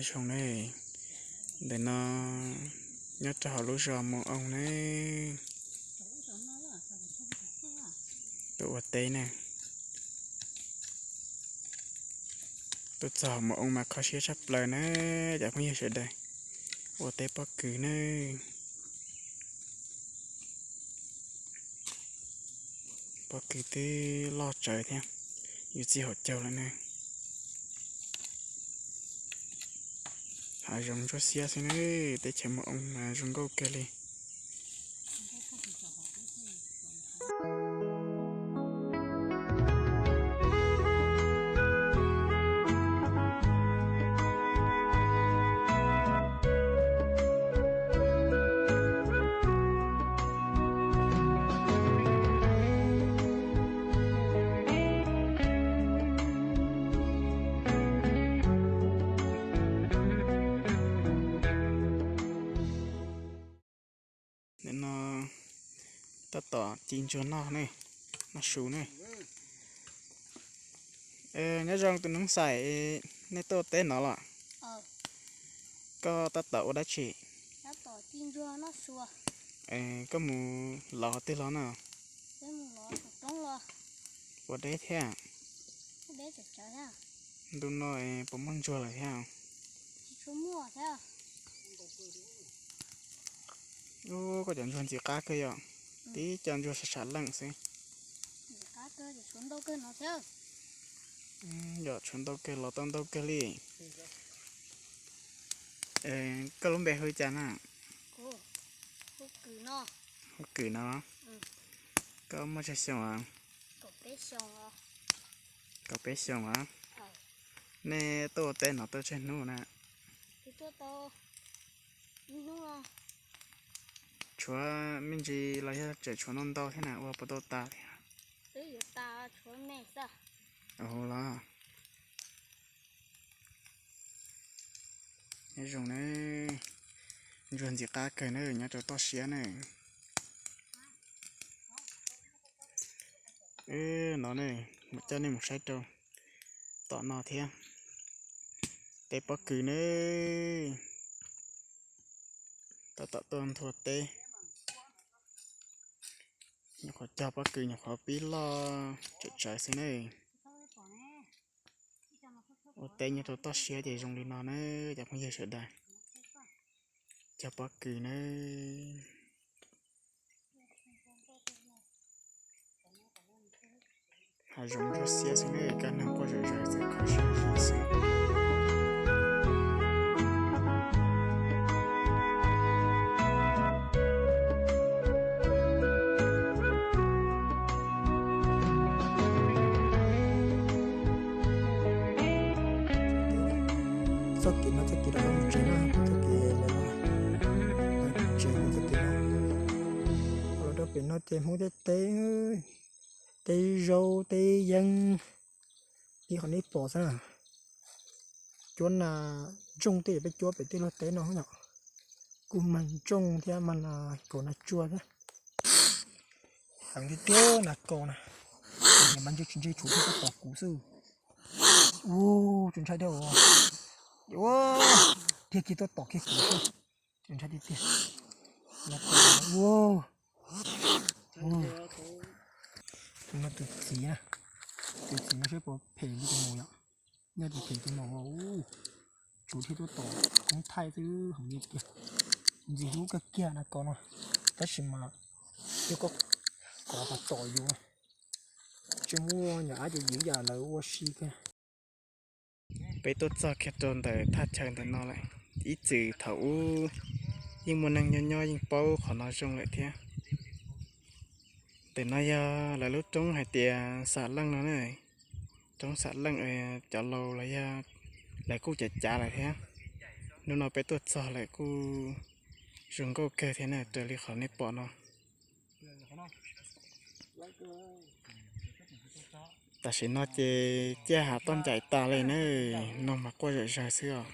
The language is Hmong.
Zoo ne, ntawm no nyob rau hauv lub zos Mus Oo ne, tuaj ua teb ne, tuaj txog Mus Oo mas kho siab tshaj plaws na, cov phooj ywg sawv daws, ua teb pob kws ne. Pob kws twb loj tsawv thiab, yus txij hauv caug lawm ne. Hav zoov ntsuab xiab xwb ne, teb chaws Mus Oo mas zoo nkauj kawg li. Nim no tab tom ci ntsuag noj ne, noj su ne. Nyob zoo tus Nuj Xais, nej tuaj teb no los? Koj tab tom ua dab tsi? Koj mus lov qhov twg los no? Ua deb thiab. Ntu no puas muaj ntsuag lawm thiab? Ub, koj cov ntsuag ntxim qab kawg yom. Tib co ntsuag sam sam leej xwb. Yom, tshuav ntau kawg, los tau ntau kawg li. Koj lub npe hu li cas na? Hu Kws no. Koj muaj tsawg xyoo os? Kaum peb xyoo os. Nej tuaj ua teb no tau tsawg hnub na? Tshuav me ntsis los yog tseem tshuav ntau ntau thiab na, ua puas tau tas thiab? Ua los. Nyob zoo na, ntsuag ntxim qab kawg na, nyob rau toj siab na. No ne, mus coj nej mus saib rau tom no thiab. Teb pob kws ne, tab tom tuaj nthua teb. Nyuam qhuav cog pob kws nyuam qhuav pib loj tsawv tsawv xwb ne. Ua teb nyob rau toj siab ces zoo li no na, cov phooj ywg sawv daws. Cog pob kws na. Hav zoov ntsuab xiab xwb ne, kab neeg quaj zom zaws xwb, kho siab xwb. Txoj kev no txoj kev rov qab mus tsev na, txoj kev lawv los tsev no txoj kev no. Los rau pem no ces Hmoob tej teb, teb zaub teb yeeb, li qhov nej pom xwb na. Cuab na, ntsooj tej peb cuab pem tej luag teb no yom. Kuj mag ntsooj thiab mag na, kaus na tsua thiab. Heev tiag tiag na kaus na. Mas ntshe tsis ntshe tshuav thiab tuaj tom kuv xwb. Ua, tsis ntshai thiab os. Ua, thiab kiag tuaj tom kiag kuv xwb. Tsis ntshai tiag tiag. Ua, ua. Tus no tus txiv na. Tus txiv no saib puas phem li tus maum yom. Nyob tus phem tus maum, tshuav thiab tuaj tom koob thaij xwb, heev tiag tiag. Ntxim hlub kawg kiag na kaus no. Tab sis mas yog koj kov pas tom yus na, tsis muaj nyuam ab ces yus yam lawv ua si kawg. Peb tuaj txog kiag rau ntawm thaj chaw ntawm no lawm. Ib txwm thaum ub yeej muaj neeg nyob nyob yeej paub qhov no zoo lawm thiab. Ntawm no yog lawv lub roob hais tias Xam Leej no na. Roob Xam Leej, cov laus los yog lawv kuj cav cav lawm thiab. Hnub no peb tuaj txog lawm kuj zoo nkauj kawg thiab na, raws li qhov nej pom no. Tam sim no ces ciaj hav toj ncaim tas li na, noog mas quaj zom zaws xwb os.